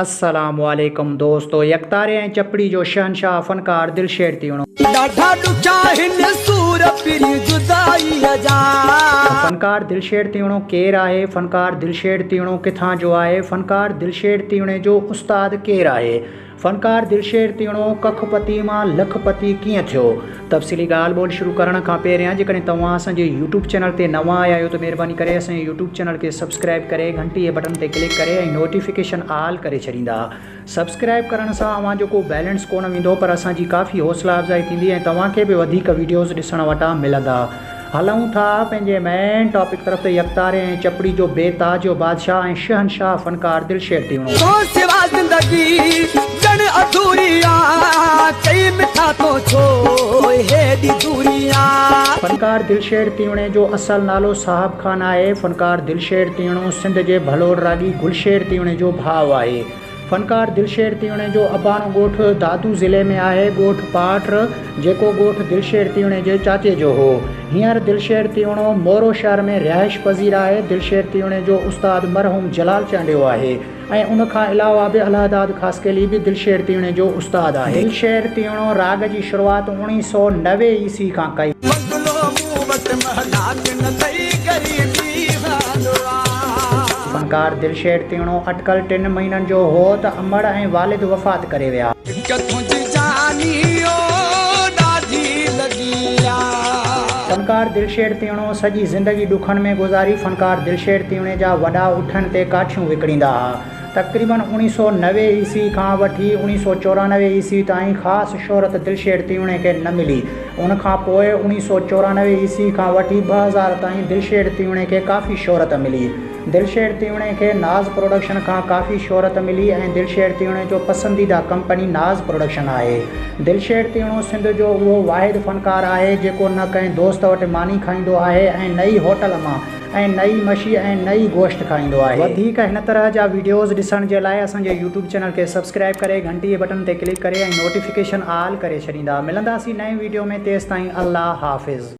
السلام عليڪم دوستو يڪتاري ۽ چپڙي جو شهنشاهه فنڪار دلشير تيوڻو. ڏاڍا ڏکيا هن سور پرين جدائيء جا. فنڪار دلشير تيوڻو ڪير آهي؟ فنڪار دلشير تيوڻو ڪٿان جو آهي؟ فنڪار دلشير تيوڻي جو استاد ڪير آهي؟ فنڪار دلشير تيڻو ڪک پتي مان لک پتي ڪيئن ٿيو؟ تفصيلي ڳالهه ٻولهه شروع ڪرڻ کان پهريان جيڪڏهن توهان اسان جي يوٽيوب چينل تي نوان آيا آهيو ته مهرباني ڪري اسان جي يوٽيوب چينل کي سبسڪرائيب ڪري گهنٽي جي بٽڻ تي ڪلڪ ڪري ۽ نوٽيفڪيشن آل ڪري ڇڏيندا. سبسڪرائيب ڪرڻ سان اوهان جو ڪو بيلنس ڪونه ويندو پر اسان جي ڪافي حوصلا افزائي ٿيندي ۽ توهان کي به وڌيڪ ويڊيوز ڏسڻ وٽان ملندا. هلون ٿا پنهنجي مين ٽاپڪ طرف ته يڪتاري ۽ چپڙي جو بي تاج جو بادشاهه ۽ شهنشاهه فنڪار دلشير تيوڻو. تو سوا زندگي ڄڻ اڌوري آ، چئي مٺا تو ڇو هيڏي دوري آ. فنڪار دلشير تيوڻي جو اصل نالو صاحب خان آهي. فنڪار دلشير تيوڻو سنڌ جي ڀلوڙ راڳي گلشير تيوڻي جو ڀاء آهي. فنڪار دلشير تيوڻي جو اباڻو ڳوٺ دادو ضلعي ۾ آهي، ڳوٺ پاٽ، جيڪو ڳوٺ دلشير تيوڻي جي چاچي جو هو. هينئر دلشير تيوڻو مورو شهر ۾ رهائش پذير آهي. دلشير تيوڻي جو استاد مرحوم جلال چانڊيو آهي ۽ ان کان علاوه به الهداد خاصخيلي به دلشير تيوڻي جو استاد آهي. دلشير تيوڻو راڳ جي شروعات 1990 عيسوي کان ڪئي. بنگلو مون وٽ محلات نه ٿئي غريبي حال آ. فنڪار دلشير تيڻو اٽڪل ٽن مهينن جو هو ته امڙ ۽ والد وفات ڪري ويا. هڪ تنهنجي جاني او ڏاڍي لڳي آ. فنڪار دلشير تيڻو سڄي زندگي ڏکن ۾ گذاري. فنڪار دلشير تيڻي جا وڏا اٺن تي ڪاٺيون وڪڻيندا ها. تقريبن اوڻيهه سو 90 عيسوي کان وٺي اوڻيهه سو 94 عيسوي تائين خاص شهرت دلشير تيوڻي کي نه ملي. ان کان پوء اوڻيهه سو 94 عيسوي کان وٺي 2000 تائين دلشير تيوڻي کي ڪافي شهرت ملي. دلشير تيوڻي کي ناز پروڊڪشن کان ڪافي شهرت ملي ۽ دلشير تيوڻي جو پسنديده ڪمپني ناز پروڊڪشن آهي. دلشير تيوڻو سنڌ جو اهو واحد فنڪار آهي جيڪو نه ڪنهن دوست وٽ ماني کائيندو آهي ۽ نه ئي هوٽل مان. ۽ نه ئي مشي ۽ نه ئي گوشت کائيندو آهي. وڌيڪ هن طرح جا ويڊيوز ڏسڻ جي لاء اسان جي يوٽيوب چينل کي سبسڪرائيب ڪري گهنٽي جي بٽڻ تي ڪلڪ ڪري ۽ نوٽيفڪيشن آل ڪري ڇڏيندا. ملنداسين نئين ويڊيو ۾ تيستائين الله حافظ.